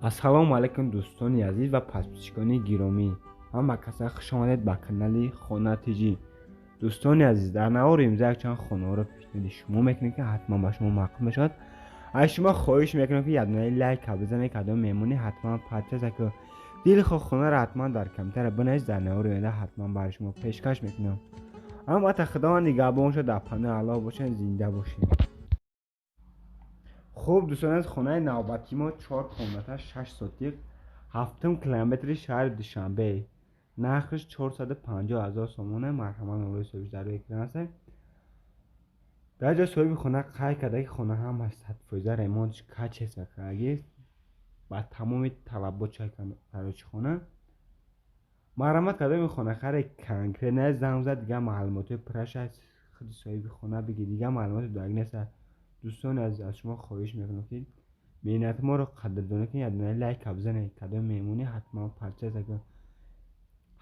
Ассалому алайкум, дӯстони азиз ва подписчикони гиромӣ. Ҳама каса хуш омадед ба канали Хона ТЖ. Дӯстони азиз, дар навори имрӯза якчанд хонаҳоро пешниҳоди шумо мекунем, ки ҳатман ба шумо маъқул мешавад. Аз шумо хоҳиш мекунам, ки якдонаи лайка бизанед, кадом меҳмонӣ ҳатман подписаться ку. Дилхоҳ хонаро ҳатман дар комментария бинавис, дар навори оянда ҳатман барои шумо пешкаш мекунам. Албатта, Худованд нигаҳбон шуд, дар паноҳи Аллоҳ бошед, зинда бошед. Хуб, дӯстон азиз, хонаи навбатии мо 4 комната, 6 сотиқ, 7 километри шаҳри Душанбе. Нархаш 450 ҳазор сомона. Марҳамат, номерои соҳибиш дар рӯи экран аст. Дар ҷои соҳиби хона қайд карда, ки хона ҳамаш 100% ремонтш качество кардагист, ба тамоми талабот короче хона. Марҳамат, кардами хонахаре конкретно занг зад, дигар маълумотҳои пурраш аз худи соҳиби хона бигир, дигар маълумоти додаг нест. Дӯстони азиз, аз шумо хоҳиш мекунам, ки меҳнати моро қадрдонӣ кунед, якдона лайка бизанед, кадом меҳмонӣ ҳатман подписаться кунед.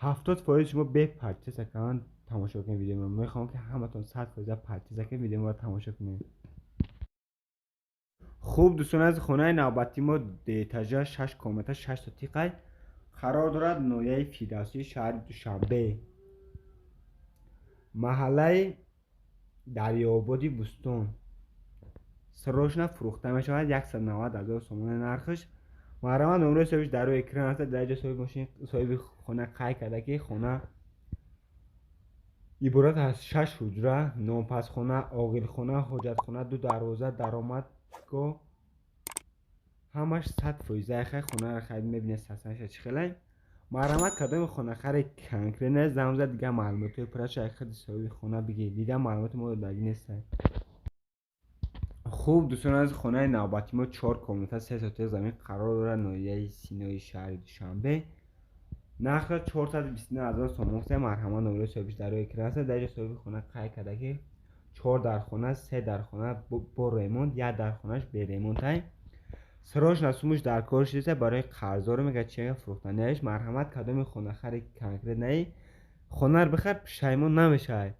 70% шумо бе подписаться кардан тамошо кунед видеоро. Мехоҳам, ки ҳаматон 100% подписаться кунед, видеоро тамошо кунед. Хуб, дӯстони азиз, хонаи навбатии мо дуэтажа, 6 комната, 6 сотиқай, қарор дорад ноҳияи Фирдавсии шаҳри Душанбе, маҳаллаи Дарёободи Бӯстон. Срочно фурӯхта мешавад, 190 ҳазор сомона нархаш. Марҳамат, номерои соҳибиш дар рӯи экран аст. Дар ҷои соҳиби хона қайд карда, ки хона иборат аз 6 ҳуҷра, нонпазхона, оғилхона, ҳоҷатхона, ду дарвоза, даромадгоҳ, ҳамаш 100%. Хай, хонаро хайд мебинед, сасаша чӣ хелай. Марҳамат, кадоми хонахаре конкретно занг зад, дигар маълумотҳои пурраша аз худи соҳиби хона бигир, дигар маълумоти мо додаги нестанд. Хуб, дӯстони азиз, хонаи навбатии мо 4 комната, 3 сотиқ замин, қарор дорад ноҳияи Синои шаҳри Душанбе. Нархро 429 ҳазор сомон. Марҳамат, номерои соҳибиш дар рӯи экран аст. Дар ҷои соҳиби хона қайд карда, ки 4 дархона, се дархона бо ремонт, як дархонаш бе ремонтай. Срочно сумуш дар кор шудиста, барои қарздоро мега чи фурӯхтанияш. Марҳамат, кадоми хонахари конкретно хонаро бихар, пушаймон намешавад.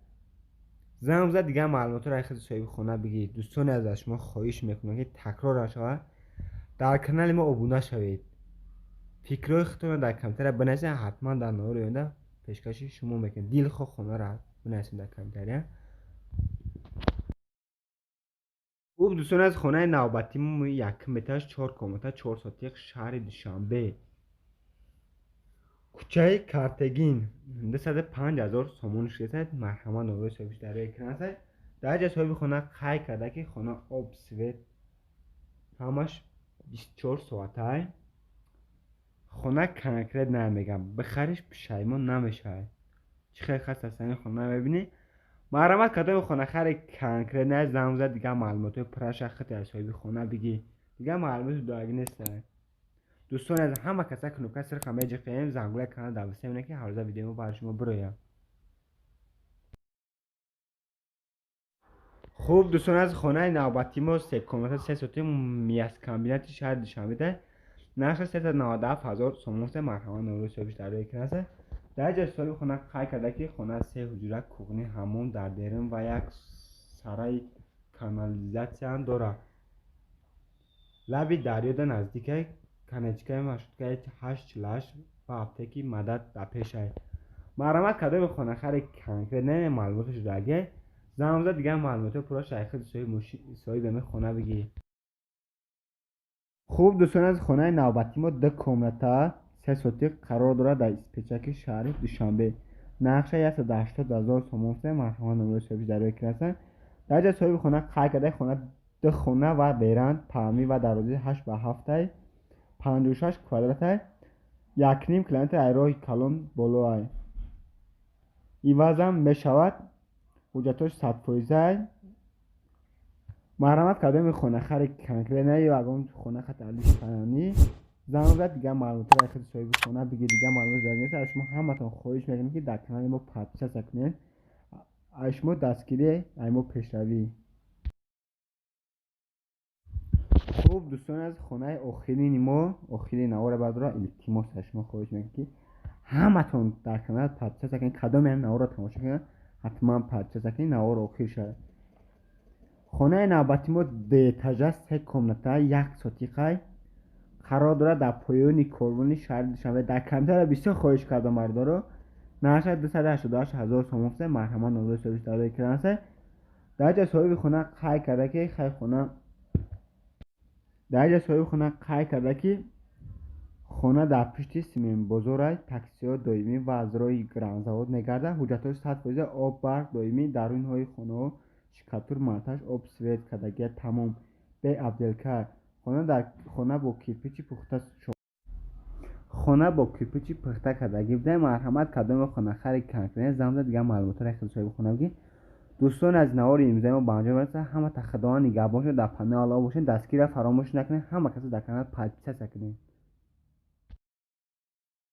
Занг зад, дигар маълумотҳоро аз худи соҳиби хона бигир. Дӯстони азиз, аз шумо хоҳиш мекунам, ки такрор нашавад, дар канали мо обуна шавед, фикрҳои худтонро дар комментария бинависед, ҳатман дар навори оянда пешкаши шумо мекунем. Дилхоҳ хонаро бинависед дар комментария. Хуб, дӯстони азиз, хонаи навбатии мо якум этаж, 4 комната, 4 сотиқ, шаҳри Душанбе, кӯчаи Картегин, 205 ҳазор сомон шудааст. Марҳамат, номерои соҳибиш дар рӯи экран аст. Дар ҷои соҳиби хона қайд карда, ки хона об, свет ҳамаш 24 соатай. Хона конкретно намегам, бихариш, пушаймон намешавад. Чӣ хел хаст астани хона мебинӣ. Марҳамат, кадоми хонахаре конкретно занг зад, дигар маълумотҳои пурраша худи аз соҳиби хона бигир, дигар маълумоти додаги нестанд. Дӯстони азиз, ҳама каса кнопкаи сирха меҷиқем, зангулаи канал дависта мемонед, ки ҳаррӯза видеои мо барои шумо бирояд. Хуб, дӯстони азиз, хонаи навбатии мо се комната, се сотиқ, мяскомбинати шаҳри Душанбеда, нархи 397 ҳазор сомон. Марҳамат, номерои соҳибиш дар рӯи экран аст. Дар ҷои соҳиби хона қайд карда, ки хона се ҳуҷра, кухни, ҳаммом дар берун ва як сараи канализатсияам дорад. Лаби дарёда наздикай, конечкаи маршруткаи 848 ва аптеки Мадад дар пешай. Марҳамат, кадоми хонахаре конкретно маълумоташ додагиай, занг зад, дигар маълумотҳои пурраша аз худи соҳиби ҳамин хона бигир. Хуб, дӯстони азиз, хонаи навбатии мо ду комната, се сотиқ, қарор дорад дар Испечаки шаҳри Душанбе. Нархша 180 ҳазор сомон. Марҳамат, номерои соҳибиш дар рӯи экран аст. Дар ҷои соҳиби хона қайд карда, хона ду хона ва веранд, таъмир ва дарозии 8 ба 7, 56 квадратай, 1,5 километр аз роҳи калон болоай. Ивазам мешавад, ҳуҷҷатҳош 100%. Марҳамат, кадоми хонахаре конкретно ё ягон хона хаталишанӣ занг зад, дигар маълумотҳоро аз худи соҳиби хона бигир, дигар маълумот додаги нест. Аз шумо ҳаматон хоҳиш мекунем, ки дар канали мо подписаться кунед. Аз шумо дастгирӣ, аз мо пешравӣ. Хуб, дӯстони азиз, хонаи охирини мо, охири навора бардора, илтимос аз шумо хоҳиш мекунем, ки ҳаматон дар канал подписаться кунед. Кадоме ҳам наворро тамошо кунед, ҳатман подписаться кунед, навор охир шавад. Хонаи навбатии мо дуэтажа, се комната, як сотиқай, Қарор дорад дар поёни корвони шаҳри Душанбе. Дар камтара бисёр хоҳиш кардам, бардоро. Нархаш 288 ҳазор сомон шуда. Марҳамат, номрои соҳибиш дар рӯи экран аст. Дар ҷа соҳиби хона қайд карда, ки хай хона, дар ҷа соҳиби хона қайд карда, ки хона дар пушти симентбозорай, таксиҳо доимӣ ва аз роҳи Гранзавод мегардад. Ҳуҷҷатҳои 100%, об, барқ доимӣ, дарунҳои хонаҳо штукатур, монтаж, об, свет кардагия, тамом, бе отделка. Хона дар хона бо кирпичи пухта, хона бо кирпичи пухта кардагӣ буда. Марҳамат, кадоме хонахари конкрет, занг зад, дигар маълумотро хел соҳиби хона бигӣ. Дӯстони аз навори имрӯзаи мо ба анҷом мерасад. Ҳамата Худованд нигаҳбон шуд, дар паноҳи Аллоҳ бошед, дастгирро фаромӯш накунед, ҳама касо дар канал подписаться кунед.